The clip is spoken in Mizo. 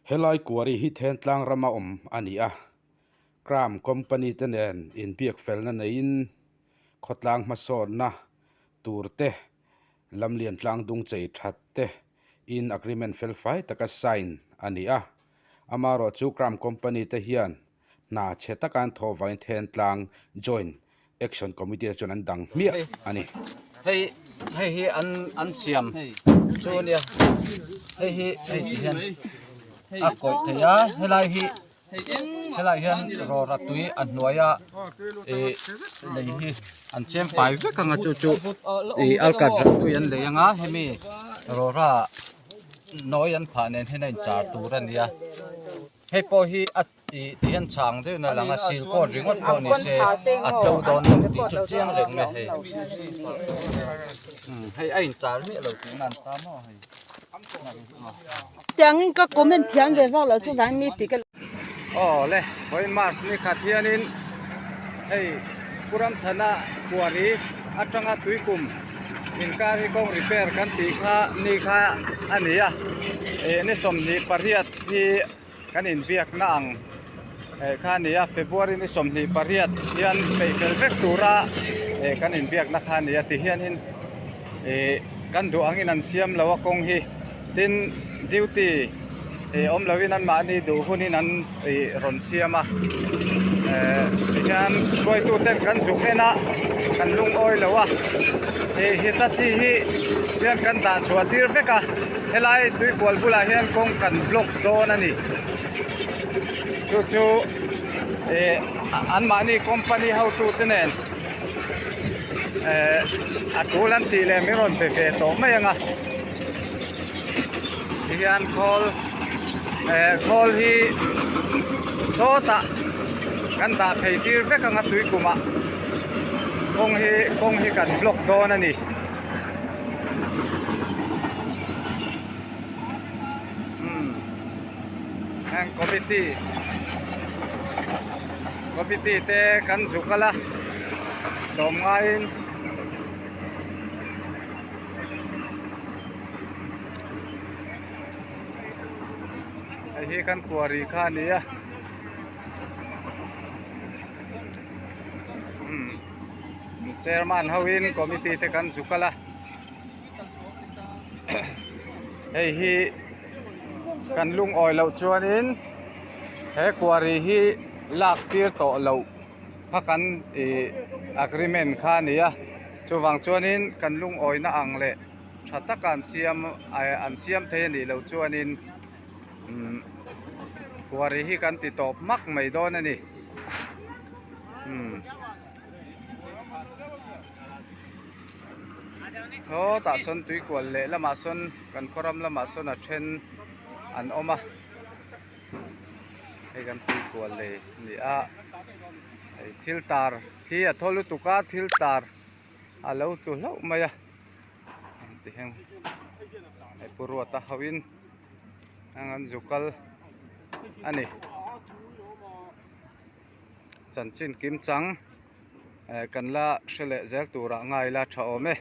Helai quarry hi Thentlang rama awm a ni a, Kram company te nen inbiak felna neiin khawtlang hmasawnna tur te, lamlian tlangdung chei that te in agreement felfai taka sign a ni a. Amaherawhchu Kram company te hian hna chhe taka an thawh vangin Thentlang Joint Action Committee te chuan an dang hmiah a ni. Hei hei hi an an siam chu a nia hei hi hei ti hian a kawih thei a helai hi helai hian rawra tui a hnuaia ih lei hi an chem fai vek ang a chu chu ih alkatra tui an lei ang a hemi rawra nawi an phah nen hian a inchar tur a ni a hei pawh hi a. Ih ti hian chhang deuhin a lang a sil coat ringawt pawh ni se a to dawn lo tih chu chiang reng mai hei umm hei a inchar miah lo tihna an ta maw hei. Tiangin ka comment thiam ve vak loh chuvang mi tih ka. Aw le vawiin March ni khat hianin hei Pu Ramchhana Kuari atanga Tuikum inkar hi kawng repair kan tih kha ni kha a ni a ih ni 28 hi. Kan inbiakna ang eh kha a ni a February ni 28 hian peih fel vek tura eh kan inbiakna kha a ni a tihianin ih kan duh angin an siam lo a kawng hi tin duty ih awm lovin anmahni duh hunin an ih rawn siam a eh tihian hruaitu ten kan zuk en a kan lungawi lo a ih hitachi hi hian kan dah chhuah tir vek a helai tuikual bulah hian kawng kan block dawn a ni chu chu ih anmahni company hotu te nen eh a tul an tih leh min rawn pe ve tawh mai ang a tihian khawl eh khawl hi sawtah kan dah phei tir vek ang a tui kumah kawng hi kawng hi kan block dawn a ni. Heng committee committee te kan zu kal a tlawm ngaiin hei hi kan quarry kha a ni a umm chairman ho in committee te kan zu kal a. Hei hi kan lungawi loh chuanin he quarry hi lak tir tawh loh kha kan ih agreement kha a ni a chuvang chuanin kan lungawina ang leh tha taka an siam an siam thei a nih loh chuanin umm quarry hi kan ti tawp hmak mai dawn a ni umm. Sawtah sawn tuikual leh lamah sawn kan khaw ram lamah sawn a then an awm a hei kan tuikual lei a ni a hei thil tar thli a thaw lutuk a thil tar a lo tlu hlauh mai a tihian hei pu Ruata ho in an zu kal a ni. Chanchin kim chang eh kan la hre leh zel turah ngai ila tha awm e.